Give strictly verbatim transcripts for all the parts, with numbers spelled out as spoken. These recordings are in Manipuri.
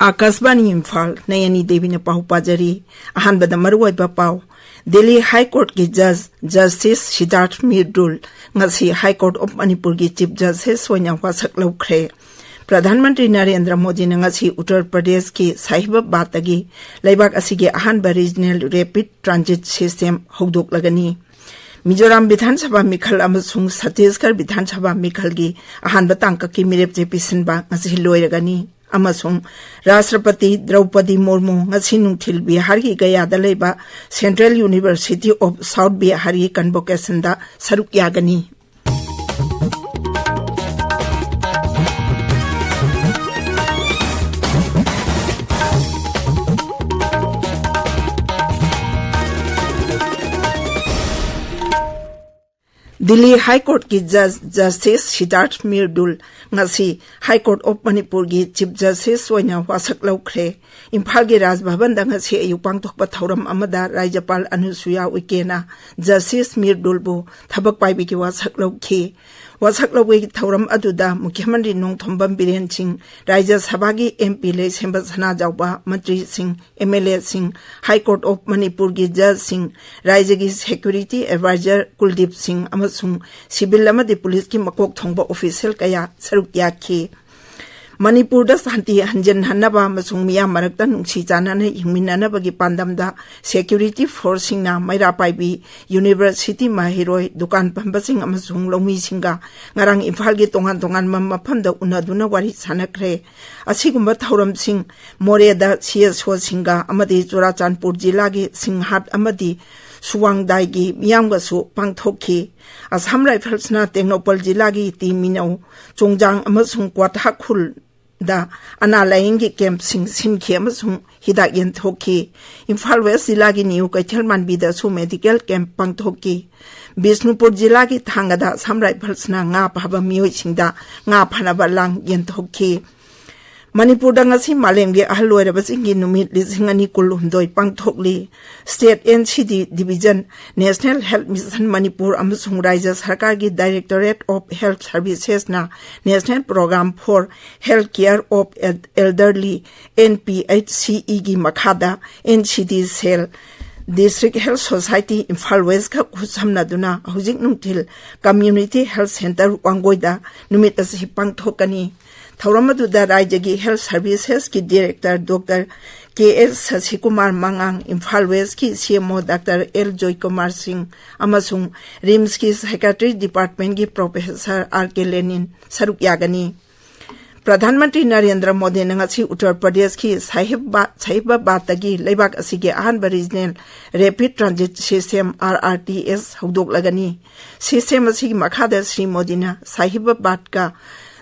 ꯑꯥꯀꯥꯁꯕꯥꯅꯤ ꯏꯝꯐꯥꯜ, ꯅꯌꯅꯤ ꯗꯦꯕꯤꯅ ꯄꯥꯎ ꯄꯥꯖꯔꯤ꯫ ꯑꯍꯥꯟꯕꯗ ꯃꯔꯨꯑꯣꯏꯕ ꯄꯥꯎ꯫ ꯗꯤꯜꯂꯤ ꯍꯥꯏ ꯀꯣꯔꯠꯀꯤ ꯖꯖ ꯖꯁꯇꯤꯁ ꯁꯤꯗꯥꯔꯊ ꯃꯤꯔꯗꯨꯜ ꯉꯁꯤ ꯍꯥꯏ ꯀꯣꯔꯠ ꯑꯣꯐ ꯃꯅꯤꯄꯨꯔꯒꯤ ꯆꯤꯐ ꯖꯁꯇꯤꯁ ꯑꯣꯏꯅ ꯋꯥꯁꯛ ꯂꯧꯈ꯭ꯔꯦ꯫ ꯄ꯭ꯔꯙꯥꯟ ꯃꯟꯇ꯭ꯔꯤ ꯅꯔꯦꯟꯗ꯭ꯔ ꯃꯣꯗꯤꯅ ꯉꯁꯤ ꯎꯠꯇꯔ ꯄ꯭ꯔꯗꯦꯁꯀꯤ ꯁꯥꯍꯤꯕꯥꯕꯥꯗꯇꯒꯤ ꯂꯩꯕꯥꯛ ꯑꯁꯤꯒꯤ ꯑꯍꯥꯟꯕ ꯔꯤꯖꯅꯦꯜ ꯔꯦꯄꯤꯗ ꯇ꯭ꯔꯥꯟꯖꯤꯠ ꯁꯤꯁꯇꯦꯝ ꯍꯧꯗꯣꯛꯂꯒꯅꯤ꯫ ꯃꯤꯖꯣꯔꯥꯝ ꯕꯤꯙꯥꯟ ꯁꯚꯥ ꯃꯤꯈꯜ ꯑꯃꯁꯨꯡ ꯁꯠꯇꯤꯁꯒꯔ ꯕꯤꯙꯥꯟ ꯁꯚꯥ ꯃꯤꯈꯜꯒꯤ ꯑꯍꯥꯟꯕ ꯇꯥꯡꯀꯛꯀꯤ ꯃꯤꯔꯦꯞꯆꯦ ꯄꯤꯁꯤꯟꯕ ꯉꯁꯤ ꯂꯣꯏꯔꯒꯅꯤ꯫ ꯑꯃꯁꯨꯡ ꯔꯥꯁꯇ꯭ꯔꯄꯇꯤ ꯗ꯭ꯔꯧꯄꯗꯤ ꯃꯨꯔꯃꯨ ꯉꯁꯤ ꯅꯨꯡꯊꯤꯜ ꯕꯤꯍꯥꯔꯒꯤ ꯒꯌꯥꯗ ꯂꯩꯕ Central University of South Biharꯒꯤ ꯀꯟꯚꯣꯀꯦꯁꯟꯗ ꯁꯔꯨꯛ ꯌꯥꯒꯅꯤ꯫ ꯗꯤꯜꯂꯤ ꯍꯥꯏ ꯀꯣꯔꯠꯀꯤ ꯖꯖ ꯖꯁꯇꯤꯁ ꯁꯤꯗꯥꯔꯊ ꯃꯤꯔꯗꯨꯜ ꯉꯁꯤ ꯍꯥꯏ ꯀꯣꯔꯠ ꯑꯣꯐ ꯃꯅꯤꯄꯨꯔꯒꯤ ꯆꯤꯐ ꯖꯁꯇꯤꯁ ꯑꯣꯏꯅ ꯋꯥꯁꯛ ꯂꯧꯈ꯭ꯔꯦ꯫ ꯏꯝꯐꯥꯜꯒꯤ ꯔꯥꯖ ꯚꯕꯟꯗ ꯉꯁꯤ ꯑꯌꯨꯛ ꯄꯥꯡꯊꯣꯛꯄ ꯊꯧꯔꯝ ꯑꯃꯗ ꯔꯥꯖ꯭ꯌꯄꯥꯜ ꯑꯅꯨꯁꯨꯌꯥ ꯎꯏꯀꯦꯅ ꯖꯁꯇꯤꯁ ꯃꯤꯔꯗꯨꯜꯕꯨ ꯊꯕꯛ ꯄꯥꯏꯕꯒꯤ ꯋꯥꯁꯛ ꯂꯧꯈꯤ꯫ ꯋꯥꯁꯛ ꯂꯧꯕꯒꯤ ꯊꯧꯔꯝ ꯑꯗꯨꯗ ꯃꯨꯈ꯭ꯌ ꯃꯟꯇ꯭ꯔꯤ ꯅꯣꯡꯊꯣꯝꯕꯝ ꯕꯤꯔꯦꯟ ꯁꯤꯡ, ꯔꯥꯖ꯭ꯌ ꯁꯚꯥꯒꯤ ꯑꯦꯝ ꯄꯤ ꯂꯩꯁꯦꯝꯕ ꯁꯅꯥꯖꯥꯎꯕ, ꯃꯟꯇ꯭ꯔꯤꯁꯤꯡ, ꯑꯦꯝ ꯑꯦꯜ ꯑꯦꯁꯤꯡ, ꯍꯥꯏ ꯀꯣꯔꯠ ꯑꯣꯐ ꯃꯅꯤꯄꯨꯔꯒꯤ ꯖꯖꯁꯤꯡ, ꯔꯥꯖ꯭ꯌꯒꯤ ꯁꯦꯀ꯭ꯌꯨꯔꯤꯇꯤ ꯑꯦꯗꯚꯥꯏꯖꯔ ꯀꯨꯜꯗꯤꯞ ꯁꯤꯡ ꯑꯃꯁꯨꯡ ꯁꯤꯚꯤꯜ ꯑꯃꯗꯤ ꯄꯨꯂꯤꯁꯀꯤ ꯃꯀꯣꯛ ꯊꯣꯡꯕ ꯑꯣꯐꯤꯁꯤꯌꯦꯜ ꯀꯌꯥ ꯁꯔꯨꯛ ꯌꯥꯈꯤ꯫ ꯃꯅꯤꯄꯨꯔꯗ ꯁꯥꯟꯇꯤ ꯍꯟꯖꯤꯟꯍꯟꯅꯕ ꯑꯃꯁꯨꯡ ꯃꯤꯌꯥꯝ ꯃꯔꯛꯇ ꯅꯨꯡꯁꯤ ꯆꯥꯟꯅꯅ ꯍꯤꯡꯃꯤꯟꯅꯅꯕꯒꯤ ꯄꯥꯟꯗꯝꯗ ꯁꯦꯀ꯭ꯌꯨꯔꯤꯇꯤ ꯐꯣꯔꯁꯁꯤꯡꯅ ꯃꯩꯔꯥ ꯄꯥꯏꯕꯤ, ꯌꯨꯅꯤꯚꯔꯁꯤꯇꯤ ꯃꯍꯩꯔꯣꯏ, ꯗꯨꯀꯥꯟ ꯐꯝꯕꯁꯤꯡ ꯑꯃꯁꯨꯡ ꯂꯧꯃꯤꯁꯤꯡꯒ ꯉꯔꯥꯡ ꯏꯝꯐꯥꯜꯒꯤ ꯇꯣꯉꯥꯟ ꯇꯣꯉꯥꯟꯕ ꯃꯐꯝꯗ ꯎꯅꯗꯨꯅ ꯋꯥꯔꯤ ꯁꯥꯟꯅꯈ꯭ꯔꯦ꯫ ꯑꯁꯤꯒꯨꯝꯕ ꯊꯧꯔꯝꯁꯤꯡ ꯃꯣꯔꯦꯗ ꯁꯤ ꯑꯦꯁ ꯑꯣꯁꯤꯡꯒ ꯑꯃꯗꯤ ꯆꯨꯔꯥꯆꯥꯟꯄꯨꯔ ꯖꯤꯂꯥꯒꯤ ꯁꯤꯡꯍꯥꯠ ꯑꯃꯗꯤ ꯁꯨꯋꯥꯡꯗꯥꯏꯒꯤ ꯃꯤꯌꯥꯝꯒꯁꯨ ꯄꯥꯡꯊꯣꯛꯈꯤ꯫ ꯑꯁꯥꯝ ꯔꯥꯏꯐꯜꯁꯅ ꯇꯦꯡꯅꯧꯄꯜ ꯖꯤꯂꯥꯒꯤ ꯇꯤ ꯃꯤꯅꯧ, ꯆꯣꯡꯖꯥꯡ ꯑꯃꯁꯨꯡ ꯀ꯭ꯋꯥꯊꯥꯈꯨꯜꯗ ꯑꯅꯥ ꯂꯥꯌꯦꯡꯒꯤ ꯀꯦꯝꯞꯁꯤꯡ ꯁꯤꯟꯈꯤ ꯑꯃꯁꯨꯡ ꯍꯤꯗꯥꯛ ꯌꯦꯟꯊꯣꯛꯈꯤ꯫ ꯏꯝꯐꯥꯜ ꯋꯦꯁ ꯖꯤꯂꯥꯒꯤ ꯅ꯭ꯌꯨ ꯀꯩꯊꯦꯜ ꯃꯥꯟꯕꯤꯗꯁꯨ ꯃꯦꯗꯤꯀꯦꯜ ꯀꯦꯝꯞ ꯄꯥꯡꯊꯣꯛꯈꯤ꯫ ꯕꯤꯁꯅꯨꯄꯨꯔ ꯖꯤꯂꯥꯒꯤ ꯊꯥꯡꯒꯗ ꯑꯁꯥꯝ ꯔꯥꯏꯐꯜꯁꯅ ꯉꯥ ꯐꯥꯕ ꯃꯤꯑꯣꯏꯁꯤꯡꯗ ꯉꯥ ꯐꯥꯅꯕ ꯂꯥꯡ ꯌꯦꯟꯊꯣꯛꯈꯤ꯫ ꯃꯅꯤꯄꯨꯔꯗ ꯉꯁꯤ ꯃꯥꯂꯦꯝꯒꯤ ꯑꯍꯜ ꯑꯣꯏꯔꯕꯁꯤꯡꯒꯤ ꯅꯨꯃꯤꯠ ꯂꯤꯁꯤꯡ ꯑꯅꯤ ꯀꯨꯟꯍꯨꯝꯗꯣꯏ ꯄꯥꯡꯊꯣꯛꯂꯤ꯫ State N C D Division, National Health Mission Manipur ꯑꯃꯁꯨꯡ ꯔꯥꯖ꯭ꯌ ꯁꯔꯀꯥꯔꯒꯤ Directorate of Health Servicesꯅ National Program for Health Care of Elderly, N P H C E ꯒꯤ ꯃꯈꯥꯗ N C D cell, District Health Society Imphal Westꯀ ꯈꯨꯠꯁꯝꯅꯗꯨꯅ ꯍꯧꯖꯤꯛ ꯅꯨꯡꯊꯤꯜ Community Health Centre ꯋꯥꯡꯒꯣꯏꯗ ꯅꯨꯃꯤꯠ ꯑꯁꯤ ꯄꯥꯡꯊꯣꯛꯀꯅꯤ꯫ ꯊꯧꯔꯝ ꯑꯗꯨꯗ ꯔꯥꯖ꯭ꯌꯒꯤ Health Servicesꯀꯤ Director Doctor K S ꯁꯁꯤꯀꯨꯃꯥꯔ ꯃꯉꯥꯡ, Imphal Westꯀꯤ C M O Doctor L Joykumar ꯁꯤꯡ ꯑꯃꯁꯨꯡ RIMSꯀꯤ Psychiatry Departmentꯀꯤ Professor R K ꯂꯦꯅꯤꯟ ꯁꯔꯨꯛ ꯌꯥꯒꯅꯤ꯫ ꯄ꯭ꯔꯙꯥꯟ ꯃꯟꯇ꯭ꯔꯤ ꯅꯔꯦꯟꯗ꯭ꯔ ꯃꯣꯗꯤꯅ ꯉꯁꯤ ꯎꯠꯇꯔ ꯄ꯭ꯔꯗꯦꯁꯀꯤ ꯁꯥꯍꯤꯕꯕꯥꯗ, ꯁꯥꯍꯤꯕꯕꯥꯗꯇꯒꯤ ꯂꯩꯕꯥꯛ ꯑꯁꯤꯒꯤ ꯑꯍꯥꯟꯕ Regional Rapid Transit System, R R T S, ꯍꯧꯗꯣꯛꯂꯒꯅꯤ꯫ System ꯑꯁꯤꯒꯤ ꯃꯈꯥꯗ ꯁ꯭ꯔꯤ ꯃꯣꯗꯤꯅ ꯁꯥꯍꯤꯕꯕꯥꯗꯀ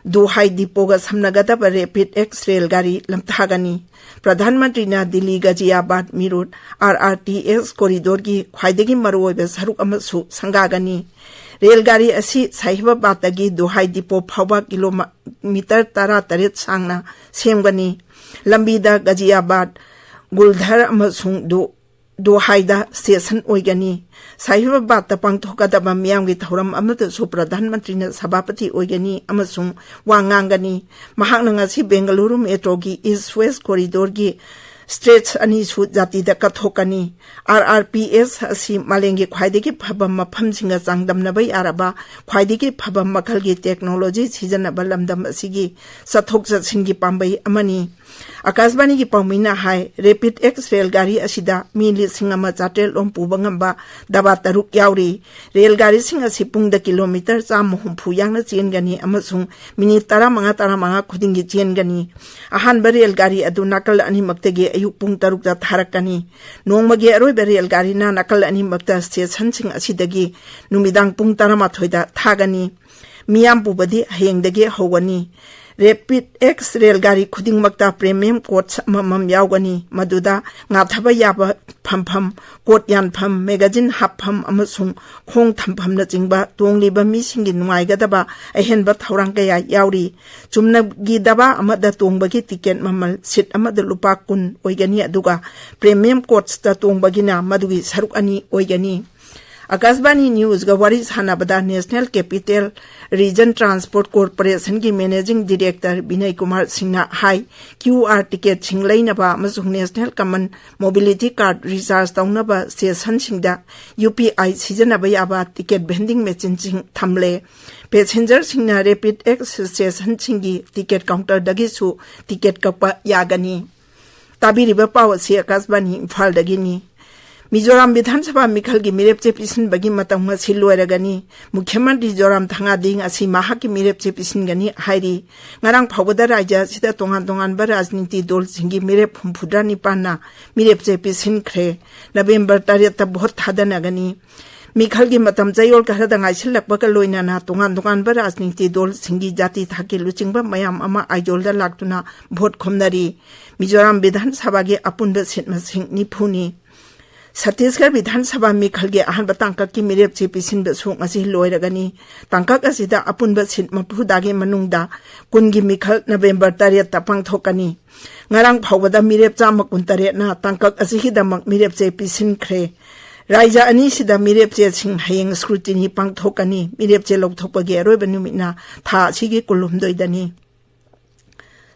ꯗꯨꯍꯥꯏ ꯗꯤꯄꯣꯒ ꯁꯝꯅꯒꯗꯕ Rapid X ꯔꯦꯜ ꯒꯥꯔꯤ ꯂꯝꯊꯥꯒꯅꯤ꯫ ꯄ꯭ꯔꯙꯥꯟ ꯃꯟꯇ꯭ꯔꯤꯅ ꯗꯤꯜꯂꯤ ꯒꯖꯤꯌꯥꯕꯥꯗ ꯃꯤꯔꯨꯠ R R T S corridorꯒꯤ ꯈ꯭ꯋꯥꯏꯗꯒꯤ ꯃꯔꯨꯑꯣꯏꯕ ꯁꯔꯨꯛ ꯑꯃꯁꯨ ꯁꯪꯒꯥꯒꯅꯤ꯫ ꯔꯦꯜ ꯒꯥꯔꯤ ꯑꯁꯤ ꯁꯥꯍꯤꯕꯕꯥꯗꯇꯒꯤ ꯗꯨꯍꯥꯏ ꯗꯤꯄꯣ ꯐꯥꯎꯕ ꯀꯤꯂꯣꯃꯤꯇꯔ ꯇꯔꯥꯇꯔꯦꯠ ꯁꯥꯡꯅ ꯁꯦꯝꯒꯅꯤ꯫ ꯂꯝꯕꯤꯗ ꯒꯖꯤꯌꯥꯕꯥꯗ, ꯒꯨꯜꯙꯔ ꯑꯃꯁꯨꯡ ꯗꯨ-, ꯗꯨꯍꯥꯏꯗ station ꯑꯣꯏꯒꯅꯤ꯫ ꯁꯥꯍꯤꯕꯕꯥꯗꯇ ꯄꯥꯡꯊꯣꯛꯀꯗꯕ ꯃꯤꯌꯥꯝꯒꯤ ꯊꯧꯔꯝ ꯑꯃꯗꯁꯨ ꯄ꯭ꯔꯙꯥꯟ ꯃꯟꯇ꯭ꯔꯤꯅ ꯁꯚꯥꯄꯇꯤ ꯑꯣꯏꯒꯅꯤ ꯑꯃꯁꯨꯡ ꯋꯥ ꯉꯥꯡꯒꯅꯤ꯫ ꯃꯍꯥꯛꯅ ꯉꯁꯤ ꯕꯦꯡꯒꯂꯨꯔꯨ metroꯒꯤ East West corridorꯒꯤ stretch ꯑꯅꯤꯁꯨ ꯖꯥꯇꯤꯗ ꯀꯠꯊꯣꯛꯀꯅꯤ꯫ R R P S ꯑꯁꯤ ꯃꯥꯂꯦꯝꯒꯤ ꯈ꯭ꯋꯥꯏꯗꯒꯤ ꯐꯕ ꯃꯐꯝꯁꯤꯡꯒ ꯆꯥꯡꯗꯝꯅꯕ ꯌꯥꯔꯕ ꯈ꯭ꯋꯥꯏꯗꯒꯤ ꯐꯕ ꯃꯈꯜꯒꯤ technology ꯁꯤꯖꯤꯟꯅꯕ ꯂꯝꯗꯝ ꯑꯁꯤꯒꯤ ꯆꯠꯊꯣꯛ ꯆꯠꯁꯤꯟꯒꯤ ꯄꯥꯝꯕꯩ ꯑꯃꯅꯤ꯫ ꯑꯀꯥꯁꯕꯥꯅꯤꯒꯤ ꯄꯥꯎꯃꯤꯅ ꯍꯥꯏ, Rapid X ꯔꯦꯜ ꯒꯥꯔꯤ ꯑꯁꯤꯗ ꯃꯤ ꯂꯤꯁꯤꯡ ꯑꯃ ꯆꯥꯇ꯭ꯔꯦꯠ ꯂꯣꯝ ꯄꯨꯕ ꯉꯝꯕ ꯗꯕꯥ ꯇꯔꯨꯛ ꯌꯥꯎꯔꯤ꯫ ꯔꯦꯜ ꯒꯥꯔꯤꯁꯤꯡ ꯑꯁꯤ ꯄꯨꯡꯗ ꯀꯤꯂꯣꯃꯤꯇꯔ ꯆꯥꯝꯃ ꯍꯨꯝꯐꯨ ꯌꯥꯡꯅ ꯆꯦꯟꯒꯅꯤ ꯑꯃꯁꯨꯡ ꯃꯤꯅꯤꯠ ꯇꯔꯥꯃꯉꯥ, ꯇꯔꯥꯃꯉꯥ ꯈꯨꯗꯤꯡꯒꯤ ꯆꯦꯟꯒꯅꯤ꯫ ꯑꯍꯥꯟꯕ ꯔꯦꯜ ꯒꯥꯔꯤ ꯑꯗꯨ ꯅꯥꯀꯜ ꯑꯅꯤꯃꯛꯇꯒꯤ ꯑꯌꯨꯛ ꯄꯨꯡ ꯇꯔꯨꯛꯇ ꯊꯥꯔꯛꯀꯅꯤ꯫ ꯅꯣꯡꯃꯒꯤ ꯑꯔꯣꯏꯕ ꯔꯦꯜ ꯒꯥꯔꯤꯅ ꯅꯥꯀꯜ ꯑꯅꯤꯃꯛꯇ stationꯁꯤꯡ ꯑꯁꯤꯗꯒꯤ ꯅꯨꯃꯤꯗꯥꯡ ꯄꯨꯡ ꯇꯔꯥꯃꯥꯊꯣꯏꯗ ꯊꯥꯒꯅꯤ꯫ ꯃꯤꯌꯥꯝ ꯄꯨꯕꯗꯤ ꯍꯌꯦꯡꯗꯒꯤ ꯍꯧꯒꯅꯤ꯫ ꯔꯦꯄꯤꯗ ꯑꯦꯛꯁ ꯔꯦꯜ ꯒꯥꯔꯤ ꯈꯨꯗꯤꯡꯃꯛꯇ ꯄ꯭ꯔꯤꯃꯤꯌꯝ ꯀꯣꯆ ꯑꯃꯃꯝ ꯌꯥꯎꯒꯅꯤ꯫ ꯃꯗꯨꯗ ꯉꯥꯊꯕ ꯌꯥꯕ ꯐꯝꯐꯝ, ꯀꯣꯠ ꯌꯥꯟꯐꯝ, ꯃꯦꯒꯥꯖꯤꯟ ꯍꯥꯞꯐꯝ ꯑꯃꯁꯨꯡ ꯈꯣꯡ ꯊꯝꯐꯝꯅꯆꯤꯡꯕ ꯇꯣꯡꯂꯤꯕ ꯃꯤꯁꯤꯡꯒꯤ ꯅꯨꯡꯉꯥꯏꯒꯗꯕ ꯑꯍꯦꯟꯕ ꯊꯧꯔꯥꯡ ꯀꯌꯥ ꯌꯥꯎꯔꯤ꯫ ꯆꯨꯝꯅꯒꯤ ꯗꯕꯥ ꯑꯃꯗ ꯇꯣꯡꯕꯒꯤ ꯇꯤꯀꯦꯠ ꯃꯃꯜ ꯁꯤꯠ ꯑꯃꯗ ꯂꯨꯄꯥ ꯀꯨꯟ ꯑꯣꯏꯒꯅꯤ, ꯑꯗꯨꯒ ꯄ꯭ꯔꯤꯃꯤꯌꯝ ꯀꯣꯆꯇ ꯇꯣꯡꯕꯒꯤꯅ ꯃꯗꯨꯒꯤ ꯁꯔꯨꯛ ꯑꯅꯤ ꯑꯣꯏꯒꯅꯤ꯫ ꯑꯀꯥꯁꯕꯥꯅꯤ ꯅ꯭ꯌꯨꯁꯒ ꯋꯥꯔꯤ ꯁꯥꯟꯅꯕꯗ ꯅꯦꯁꯅꯦꯜ ꯀꯦꯄꯤꯇꯦꯜ ꯔꯤꯖꯟ ꯇ꯭ꯔꯥꯟꯁꯄꯣꯔꯠ ꯀꯣꯔꯄꯣꯔꯦꯁꯟꯒꯤ ꯃꯦꯅꯦꯖꯤꯡ ꯗꯤꯔꯦꯛꯇꯔ ꯕꯤꯅꯌ ꯀꯨꯃꯥꯔ ꯁꯤꯡꯅ ꯍꯥꯏ, ꯀ꯭ꯌꯨ ꯑꯥꯔ ꯇꯤꯀꯦꯠꯁꯤꯡ ꯂꯩꯅꯕ ꯑꯃꯁꯨꯡ national common mobility card recharge ꯇꯧꯅꯕ ꯁ꯭ꯇꯦꯁꯟꯁꯤꯡꯗ ꯌꯨ ꯄꯤ ꯑꯥꯏ ꯁꯤꯖꯤꯟꯅꯕ ꯌꯥꯕ ꯇꯤꯀꯦꯠ ꯚꯦꯟꯗꯤꯡ ꯃꯦꯆꯤꯟꯁꯤꯡ ꯊꯝꯂꯦ꯫ ꯄꯦꯁꯦꯟꯖꯔꯁꯤꯡꯅ ꯔꯦꯄꯤꯗ ꯑꯦꯛꯁ ꯁ꯭ꯇꯦꯁꯟꯁꯤꯡꯒꯤ ꯇꯤꯀꯦꯠ ꯀꯥꯎꯟꯇꯔꯗꯒꯤꯁꯨ ꯇꯤꯀꯦꯠ ꯀꯛꯄ ꯌꯥꯒꯅꯤ꯫ ꯇꯥꯕꯤꯔꯤꯕ ꯄꯥꯎ ꯑꯁꯤ ꯑꯀꯥꯁꯕꯥꯅꯤ ꯏꯝꯐꯥꯜꯗꯒꯤꯅꯤ꯫ ꯃꯤꯖꯣꯔꯥꯝ ꯕꯤꯙꯥꯟ ꯁꯚꯥ ꯃꯤꯈꯜꯒꯤ ꯃꯤꯔꯦꯞ ꯆꯦ ꯄꯤꯁꯤꯟꯕꯒꯤ ꯃꯇꯝ ꯉꯁꯤ ꯂꯣꯏꯔꯒꯅꯤ꯫ ꯃꯨꯈ꯭ꯌ ꯃꯟꯇ꯭ꯔꯤ ꯖꯣꯔꯥꯝ ꯊꯪꯒꯥꯗꯤꯡ ꯑꯁꯤ ꯃꯍꯥꯛꯀꯤ ꯃꯤꯔꯦꯞ ꯆꯦ ꯄꯤꯁꯤꯟꯒꯅꯤ ꯍꯥꯏꯔꯤ꯫ ꯉꯔꯥꯡ ꯐꯥꯎꯕꯗ ꯔꯥꯖ꯭ꯌ ꯑꯁꯤꯗ ꯇꯣꯉꯥꯟ ꯇꯣꯉꯥꯟꯕ ꯔꯥꯖꯅꯤꯇꯤ ꯗꯜꯁꯤꯡꯒꯤ ꯃꯤꯔꯦꯞ ꯍꯨꯝꯐꯨꯇꯔꯥ ꯅꯤꯄꯥꯟꯅ ꯃꯤꯔꯦꯞ ꯆꯦ ꯄꯤꯁꯤꯟꯈ꯭ꯔꯦ꯫ ꯅꯕꯦꯝꯕꯔ ꯇꯔꯦꯠꯇ ꯚꯣꯠ ꯊꯥꯗꯅꯒꯅꯤ꯫ ꯃꯤꯈꯜꯒꯤ ꯃꯇꯝ ꯆꯌꯣꯜ ꯈꯔꯗ ꯉꯥꯏꯁꯤꯜꯂꯛꯄꯒ ꯂꯣꯏꯅꯅ ꯇꯣꯉꯥꯟ ꯇꯣꯉꯥꯟꯕ ꯔꯥꯖꯅꯤꯇꯤ ꯗꯜꯁꯤꯡꯒꯤ ꯖꯥꯇꯤ ꯊꯥꯛꯀꯤ ꯂꯨꯆꯤꯡꯕ ꯃꯌꯥꯝ ꯑꯃ ꯑꯥꯏꯖꯣꯜꯗ ꯂꯥꯛꯇꯨꯅ ꯚꯣꯠ ꯈꯣꯝꯅꯔꯤ꯫ ꯃꯤꯖꯣꯔꯥꯝ ꯕꯤꯙꯥꯟ ꯁꯚꯥꯒꯤ ꯑꯄꯨꯟꯕ ꯁꯤꯠ ꯃꯁꯤꯡ ꯅꯤꯐꯨꯅꯤ꯫ ꯁꯠꯇꯤꯁꯒꯔ ꯕꯤꯙꯥꯟ ꯁꯚꯥ ꯃꯤꯈꯜꯒꯤ ꯑꯍꯥꯟꯕ ꯇꯥꯡꯀꯛꯀꯤ ꯃꯤꯔꯦꯞ ꯆꯦ ꯄꯤꯁꯤꯟꯕꯁꯨ ꯉꯁꯤ ꯂꯣꯏꯔꯒꯅꯤ꯫ ꯇꯥꯡꯀꯛ ꯑꯁꯤꯗ ꯑꯄꯨꯟꯕ ꯁꯤꯠ ꯃꯔꯤꯐꯨꯗꯒꯤ ꯃꯅꯨꯡꯗ ꯀꯨꯟꯒꯤ ꯃꯤꯈꯜ ꯅꯕꯦꯝꯕꯔ ꯇꯔꯦꯠꯇ ꯄꯥꯡꯊꯣꯛꯀꯅꯤ꯫ ꯉꯔꯥꯡ ꯐꯥꯎꯕꯗ ꯃꯤꯔꯦꯞ ꯆꯥꯝꯃ ꯀꯨꯟꯇꯔꯦꯠꯅ ꯇꯥꯡꯀꯛ ꯑꯁꯤꯒꯤꯗꯃꯛ ꯃꯤꯔꯦꯞ ꯆꯦ ꯄꯤꯁꯤꯟꯈ꯭ꯔꯦ꯫ ꯔꯥꯖ꯭ꯌ ꯑꯅꯤꯁꯤꯗ ꯃꯤꯔꯦꯞ ꯆꯦꯁꯤꯡ ꯍꯌꯦꯡ ꯁ꯭ꯀ꯭ꯔꯨꯇꯤꯅꯤ ꯄꯥꯡꯊꯣꯛꯀꯅꯤ꯫ ꯃꯤꯔꯦꯞ ꯆꯦ ꯂꯧꯊꯣꯛꯄꯒꯤ ꯑꯔꯣꯏꯕ ꯅꯨꯃꯤꯠꯅ ꯊꯥ ꯑꯁꯤꯒꯤ ꯀꯨꯟꯍꯨꯝꯗꯣꯏꯗꯅꯤ꯫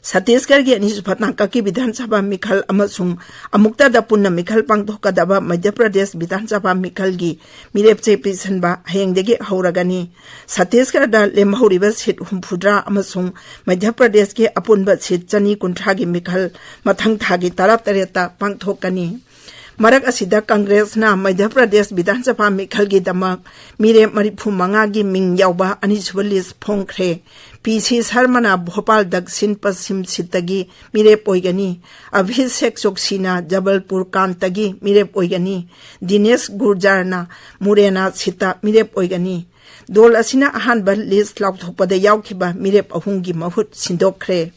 ꯁꯠꯇꯤꯁꯒꯔꯒꯤ ꯑꯅꯤꯁꯨꯕ ꯇꯥꯡꯀꯛꯀꯤ ꯕꯤꯙꯥꯟ ꯁꯚꯥ ꯃꯤꯈꯜ ꯑꯃꯁꯨꯡ ꯑꯃꯨꯛꯇꯗ ꯄꯨꯟꯅ ꯃꯤꯈꯜ ꯄꯥꯡꯊꯣꯛꯀꯗꯕ ꯃꯙ꯭ꯌ ꯄ꯭ꯔꯗꯦꯁ ꯕꯤꯙꯥꯟ ꯁꯚꯥ ꯃꯤꯈꯜꯒꯤ ꯃꯤꯔꯦꯞ ꯆꯦ ꯄꯤꯁꯤꯟꯕ ꯍꯌꯦꯡꯗꯒꯤ ꯍꯧꯔꯒꯅꯤ꯫ ꯁꯠꯇꯤꯁꯒꯔꯗ ꯂꯦꯝꯍꯧꯔꯤꯕ ꯁꯤꯠ ꯍꯨꯝꯐꯨꯇꯔꯥ ꯑꯃꯁꯨꯡ ꯃꯙ꯭ꯌ ꯄ꯭ꯔꯗꯦꯁꯀꯤ ꯑꯄꯨꯟꯕ ꯁꯤꯠ ꯆꯅꯤ ꯀꯨꯟꯊ꯭ꯔꯥꯒꯤ ꯃꯤꯈꯜ ꯃꯊꯪ ꯊꯥꯒꯤ ꯇꯔꯥꯇꯔꯦꯠꯇ ꯄꯥꯡꯊꯣꯛꯀꯅꯤ꯫ ꯃꯔꯛ ꯑꯁꯤꯗ ꯀꯪꯒ꯭ꯔꯦꯁꯅ ꯃꯙ꯭ꯌ ꯄ꯭ꯔꯗꯦꯁ ꯕꯤꯙꯥꯟ ꯁꯚꯥ ꯃꯤꯈꯜꯒꯤꯗꯃꯛ ꯃꯤꯔꯦꯞ ꯃꯔꯤꯐꯨ ꯃꯉꯥꯒꯤ ꯃꯤꯡ ꯌꯥꯎꯕ ꯑꯅꯤꯁꯨꯕ ꯂꯤꯁ ꯐꯣꯡꯈ꯭ꯔꯦ꯫ ꯄꯤ ꯁꯤ ꯁꯔꯃꯅ ꯚꯣꯄꯥꯜ ꯗꯛꯁꯤꯟ ꯄꯁꯤꯝ ꯁꯤꯠꯇꯒꯤ ꯃꯤꯔꯦꯞ ꯑꯣꯏꯒꯅꯤ꯫ ꯑꯚꯤꯁꯦꯛ ꯆꯣꯛꯁꯤꯅ ꯖꯕꯜꯄꯨꯔ ꯀꯥꯟꯇꯒꯤ ꯃꯤꯔꯦꯞ ꯑꯣꯏꯒꯅꯤ꯫ ꯗꯤꯅꯦꯁ ꯒꯨꯔꯖꯥꯔꯅ ꯃꯨꯔꯦꯅꯥ ꯁꯤꯠꯇ ꯃꯤꯔꯦꯞ ꯑꯣꯏꯒꯅꯤ꯫ ꯗꯣꯜ ꯑꯁꯤꯅ ꯑꯍꯥꯟꯕ ꯂꯤꯁ ꯂꯥꯎꯊꯣꯛꯄꯗ ꯌꯥꯎꯈꯤꯕ ꯃꯤꯔꯦꯞ ꯑꯍꯨꯝꯒꯤ ꯃꯍꯨꯠ ꯁꯤꯟꯗꯣꯛꯈ꯭ꯔꯦ꯫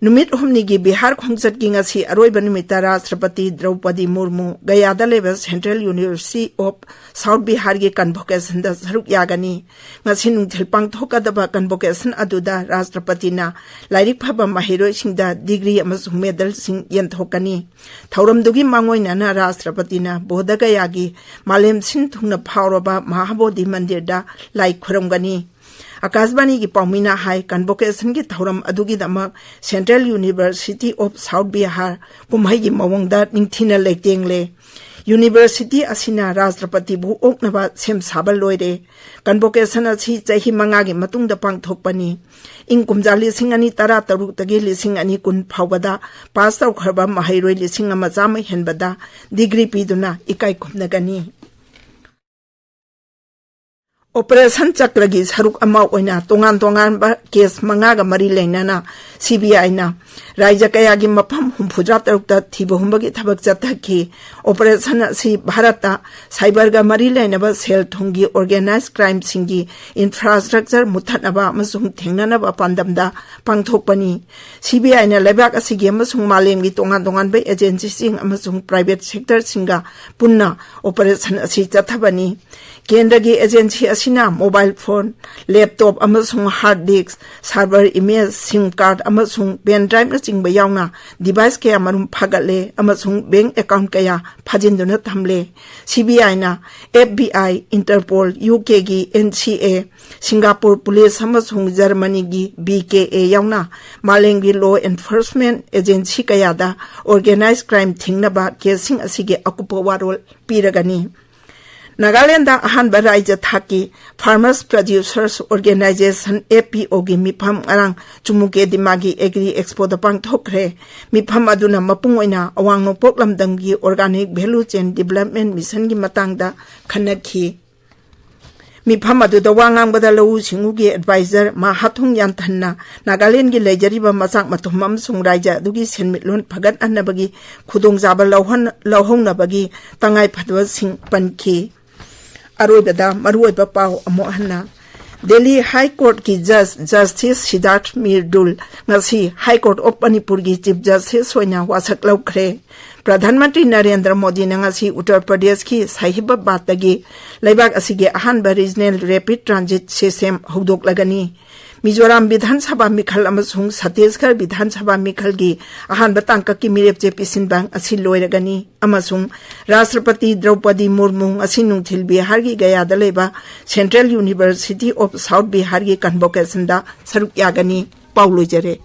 ꯅꯨꯃꯤꯠ ꯍꯨꯝꯅꯤꯒꯤ ꯕꯤꯍꯥꯔ ꯈꯣꯡꯆꯠꯀꯤ ꯉꯁꯤ ꯑꯔꯣꯏꯕ ꯅꯨꯃꯤꯠꯇ ꯔꯥꯁꯇ꯭ꯔꯄꯇꯤ ꯗ꯭ꯔꯧꯄꯗꯤ ꯃꯨꯔꯃꯨ ꯒꯌꯥꯗ ꯂꯩꯕ Central University of South Biharꯒꯤ convocationꯗ ꯁꯔꯨꯛ ꯌꯥꯒꯅꯤ꯫ ꯉꯁꯤ ꯅꯨꯡꯊꯤꯜ ꯄꯥꯡꯊꯣꯛꯀꯗꯕ convocation ꯑꯗꯨꯗ ꯔꯥꯁꯇ꯭ꯔꯄꯇꯤꯅ ꯂꯥꯏꯔꯤꯛ ꯐꯕ ꯃꯍꯩꯔꯣꯏꯁꯤꯡꯗ ꯗꯤꯒ꯭ꯔꯤ ꯑꯃꯁꯨꯡ ꯃꯦꯗꯜꯁꯤꯡ ꯌꯦꯟꯊꯣꯛꯀꯅꯤ꯫ ꯊꯧꯔꯝꯗꯨꯒꯤ ꯃꯥꯡꯑꯣꯏꯅꯅ ꯔꯥꯁꯇ꯭ꯔꯄꯇꯤꯅ ꯕꯣꯙꯒꯌꯥꯒꯤ ꯃꯥꯂꯦꯝ ꯁꯤꯟ ꯊꯨꯡꯅ ꯐꯥꯎꯔꯕ ꯃꯍꯥꯕꯣꯙꯤ ꯃꯟꯗꯤꯔꯗ ꯂꯥꯏ ꯈꯨꯔꯨꯝꯒꯅꯤ꯫ ꯑꯀꯥꯁꯕꯥꯅꯤꯒꯤ ꯄꯥꯎꯃꯤꯅ ꯍꯥꯏ, convocationꯒꯤ ꯊꯧꯔꯝ ꯑꯗꯨꯒꯤꯗꯃꯛ Central University of South Bihar ꯀꯨꯝꯍꯩꯒꯤ ꯃꯑꯣꯡꯗ ꯅꯤꯡꯊꯤꯅ ꯂꯩꯇꯦꯡꯂꯦ꯫ University ꯑꯁꯤꯅ ꯔꯥꯁꯇ꯭ꯔꯄꯇꯤꯕꯨ ꯑꯣꯛꯅꯕ ꯁꯦꯝ ꯁꯥꯕ ꯂꯣꯏꯔꯦ꯫ Convocation ꯑꯁꯤ ꯆꯍꯤ ꯃꯉꯥꯒꯤ ꯃꯇꯨꯡꯗ ꯄꯥꯡꯊꯣꯛꯄꯅꯤ꯫ ꯏꯪ ꯀꯨꯝꯖꯥ ꯂꯤꯁꯤꯡ ꯑꯅꯤ ꯇꯔꯥ ꯇꯔꯨꯛꯇꯒꯤ ꯂꯤꯁꯤꯡ ꯑꯅꯤ ꯀꯨꯟ ꯐꯥꯎꯕꯗ ꯄꯥꯁ ꯇꯧꯈ꯭ꯔꯕ ꯃꯍꯩꯔꯣꯏ ꯂꯤꯁꯤꯡ ꯑꯃ ꯆꯥꯝꯃ ꯍꯦꯟꯕꯗ ꯗꯤꯒ꯭ꯔꯤ ꯄꯤꯗꯨꯅ ꯏꯀꯥꯏ ꯈꯨꯝꯅꯒꯅꯤ꯫ ꯑꯣꯄꯔꯦꯁꯟ ꯆꯀ꯭ꯔꯒꯤ ꯁꯔꯨꯛ ꯑꯃ ꯑꯣꯏꯅ ꯇꯣꯉꯥꯟ ꯇꯣꯉꯥꯟꯕ ꯀꯦꯁ ꯃꯉꯥꯒ ꯃꯔꯤ ꯂꯩꯅꯅ ꯁꯤꯕꯤꯑꯥꯏꯅ ꯔꯥꯏꯖ꯭ꯌ ꯀꯌꯥꯒꯤ ꯃꯐꯝ ꯍꯨꯝꯐꯨꯇꯔꯥ ꯇꯔꯨꯛꯇ ꯊꯤꯕ ꯍꯨꯝꯕꯒꯤ ꯊꯕꯛ ꯆꯠꯊꯈꯤ꯫ ꯑꯣꯄꯔꯦꯁꯟ ꯑꯁꯤ ꯚꯥꯔꯠꯇ ꯁꯥꯏꯕꯔꯒ ꯃꯔꯤ ꯂꯩꯅꯕ ꯁꯦꯜ ꯊꯨꯝꯒꯤ ꯑꯣꯔꯒꯦꯅꯥꯏꯖ ꯀ꯭ꯔꯥꯏꯝꯁꯤꯡꯒꯤ ꯏꯟꯐ꯭ꯔꯥꯁ꯭ꯇ꯭ꯔꯛꯆꯔ ꯃꯨꯠꯊꯠꯅꯕ ꯑꯃꯁꯨꯡ ꯊꯦꯡꯅꯅꯕ ꯄꯥꯟꯗꯝꯗ ꯄꯥꯡꯊꯣꯛꯄꯅꯤ꯫ ꯁꯤꯕꯤꯑꯥꯏꯅ ꯂꯩꯕꯥꯛ ꯑꯁꯤꯒꯤ ꯑꯃꯁꯨꯡ ꯃꯥꯂꯦꯝꯒꯤ ꯇꯣꯉꯥꯟ ꯇꯣꯉꯥꯟꯕ ꯑꯦꯖꯦꯟꯁꯤꯁꯤꯡ ꯑꯃꯁꯨꯡ ꯄ꯭ꯔꯥꯏꯚꯦꯠ ꯁꯦꯛꯇꯔꯁꯤꯡꯒ ꯄꯨꯟꯅ ꯑꯣꯄꯔꯦꯁꯟ ꯑꯁꯤ ꯆꯠꯊꯕꯅꯤ꯫ ꯀꯦꯟꯗ꯭ꯔꯒꯤ ꯑꯦꯖꯦꯟꯁꯤ ꯑꯁꯤꯅ ꯃꯣꯕꯥꯏꯜ ꯐꯣꯟ, ꯂꯦꯞꯇꯣꯞ ꯑꯃꯁꯨꯡ ꯍꯥꯔꯗ ꯗꯤꯁ꯭ꯛ, ꯁꯥꯔꯚꯔ ꯏꯃꯦꯖ, ꯁꯤꯝ ꯀꯥꯔꯗ ꯑꯃꯁꯨꯡ ꯄꯦꯟ ꯗ꯭ꯔꯥꯏꯚꯅꯆꯤꯡꯕ ꯌꯥꯎꯅ ꯗꯤꯚꯥꯏꯁ ꯀꯌꯥ ꯃꯔꯨꯝ ꯐꯥꯒꯠꯂꯦ ꯑꯃꯁꯨꯡ ꯕꯦꯡꯛ ꯑꯦꯀꯥꯎꯟꯠ ꯀꯌꯥ ꯐꯥꯖꯤꯟꯗꯨꯅ ꯊꯝꯂꯦ꯫ ꯁꯤꯕꯤꯑꯥꯏꯅ ꯑꯦꯐꯕꯤꯑꯥꯏ, ꯏꯟꯇꯔꯄꯣꯜ, ꯌꯨꯀꯦꯒꯤ ꯑꯦꯟꯁꯤꯑꯦ, ꯁꯤꯡꯒꯥꯄꯨꯔ ꯄꯨꯂꯤꯁ ꯑꯃꯁꯨꯡ ꯖꯔꯃꯅꯤꯒꯤ ꯕꯤꯀꯦꯑꯦ ꯌꯥꯎꯅ ꯃꯥꯂꯦꯝꯒꯤ ꯂꯣ ꯑꯦꯟꯐꯣꯔꯁꯃꯦꯟꯠ ꯑꯦꯖꯦꯟꯁꯤ ꯀꯌꯥꯗ ꯑꯣꯔꯒꯦꯅꯥꯏꯖ ꯀ꯭ꯔꯥꯏꯝ ꯊꯤꯡꯅꯕ ꯀꯦꯁꯁꯤꯡ ꯑꯁꯤꯒꯤ ꯑꯀꯨꯞꯄ ꯋꯥꯔꯣꯜ ꯄꯤꯔꯒꯅꯤ꯫ ꯅꯥꯒꯥꯂꯦꯟꯗ ꯑꯍꯥꯟꯕ ꯔꯥꯏꯖ꯭ꯌ ꯊꯥꯛꯀꯤ ꯐꯥꯔꯃꯔꯁ ꯄ꯭ꯔꯗ꯭ꯌꯨꯁꯔꯁ ꯑꯣꯔꯒꯦꯅꯥꯏꯖꯦꯁꯟ, ꯑꯦꯐꯄꯤꯑꯣꯒꯤ ꯃꯤꯐꯝ ꯉꯔꯥꯡ ꯆꯨꯃꯨꯀꯦꯗꯤꯃꯥꯒꯤ ꯑꯦꯒ꯭ꯔꯤ ꯑꯦꯛꯁꯄꯣꯗ ꯄꯥꯡꯊꯣꯛꯈ꯭ꯔꯦ꯫ ꯃꯤꯐꯝ ꯑꯗꯨꯅ ꯃꯄꯨꯡ ꯑꯣꯏꯅ ꯑꯋꯥꯡ ꯅꯣꯡꯄꯣꯛ ꯂꯝꯗꯝꯒꯤ ꯑꯣꯔꯒꯥꯅꯤꯛ ꯚꯦꯂꯨ ꯆꯦꯟ ꯗꯤꯚꯦꯂꯞꯃꯦꯟꯠ ꯃꯤꯁꯟꯒꯤ ꯃꯇꯥꯡꯗ ꯈꯟꯅꯈꯤ꯫ ꯃꯤꯐꯝ ꯑꯗꯨꯗ ꯋꯥ ꯉꯥꯡꯕꯗ ꯂꯧꯎ ꯁꯤꯡꯎꯒꯤ ꯑꯦꯗꯚꯥꯏꯖꯔ ꯃꯥꯍꯥꯊꯨꯡ ꯌꯥꯟꯊꯟꯅ ꯅꯥꯒꯥꯂꯦꯟꯗꯒꯤ ꯂꯩꯖꯔꯤꯕ ꯃꯆꯥꯛ ꯃꯊꯨꯝ ꯑꯃꯁꯨꯡ ꯔꯥꯏꯖ꯭ꯌ ꯑꯗꯨꯒꯤ ꯁꯦꯟꯃꯤꯠꯂꯣꯟ ꯐꯒꯠꯍꯟꯅꯕꯒꯤ ꯈꯨꯗꯣꯡꯆꯥꯕ ꯂꯧꯍꯟ-, ꯂꯧꯍꯧꯅꯕꯒꯤ ꯇꯉꯥꯏꯐꯗꯕꯁꯤꯡ ꯄꯟꯈꯤ꯫ ꯑꯔꯣꯏꯕꯗ ꯃꯔꯨꯑꯣꯏꯕ ꯄꯥꯎ ꯑꯃꯨꯛ ꯍꯟꯅ꯫ ꯗꯦꯜꯂꯤ ꯍꯥꯏ ꯀꯣꯔꯠꯀꯤ ꯖꯖ ꯖꯁꯇꯤꯁ ꯁꯤꯗꯥꯔꯊ ꯃꯤꯔꯗꯨꯜ ꯉꯁꯤ ꯍꯥꯏ ꯀꯣꯔꯠ ꯑꯣꯐ ꯃꯅꯤꯄꯨꯔꯒꯤ ꯆꯤꯐ ꯖꯁꯇꯤꯁ ꯑꯣꯏꯅ ꯋꯥꯁꯛ ꯂꯧꯈ꯭ꯔꯦ꯫ ꯄ꯭ꯔꯙꯥꯟ ꯃꯟꯇ꯭ꯔꯤ ꯅꯔꯦꯟꯗ꯭ꯔ ꯃꯣꯗꯤꯅ ꯉꯁꯤ ꯎꯠꯇꯔ ꯄ꯭ꯔꯗꯦꯁꯀꯤ ꯁꯥꯍꯤꯕꯕꯥꯗꯇꯒꯤ ꯂꯩꯕꯥꯛ ꯑꯁꯤꯒꯤ ꯑꯍꯥꯟꯕ ꯔꯤꯖꯅꯦꯜ ꯔꯦꯄꯤꯗ ꯇ꯭ꯔꯥꯟꯖꯤꯠ ꯁꯤꯁꯇꯦꯝ ꯍꯧꯗꯣꯛꯂꯒꯅꯤ꯫ ꯃꯤꯖꯣꯔꯥꯝ ꯕꯤꯙꯥꯟ ꯁꯚꯥ ꯃꯤꯈꯜ ꯑꯃꯁꯨꯡ ꯁꯠꯇꯤꯁꯒꯔ ꯕꯤꯙꯥꯟ ꯁꯚꯥ ꯃꯤꯈꯜꯒꯤ ꯑꯍꯥꯟꯕ ꯇꯥꯡꯀꯛꯀꯤ ꯃꯤꯔꯦꯞꯆꯦ ꯄꯤꯁꯤꯟꯕ ꯉꯁꯤ ꯂꯣꯏꯔꯒꯅꯤ ꯑꯃꯁꯨꯡ ꯔꯥꯁꯇ꯭ꯔꯄꯇꯤ ꯗ꯭ꯔꯧꯄꯗꯤ ꯃꯨꯔꯃꯨ ꯉꯁꯤ ꯅꯨꯡꯊꯤꯜ ꯕꯤꯍꯥꯔꯒꯤ ꯒꯌꯥꯗ ꯂꯩꯕ ꯁꯦꯟꯇ꯭ꯔꯦꯜ ꯌꯨꯅꯤꯚꯔꯁꯤꯇꯤ ꯑꯣꯐ ꯁꯥꯎꯠ ꯕꯤꯍꯥꯔꯒꯤ ꯀꯟꯚꯣꯀꯦꯁꯟꯗ ꯁꯔꯨꯛ ꯌꯥꯒꯅꯤ꯫ ꯄꯥꯎ ꯂꯣꯏꯖꯔꯦ꯫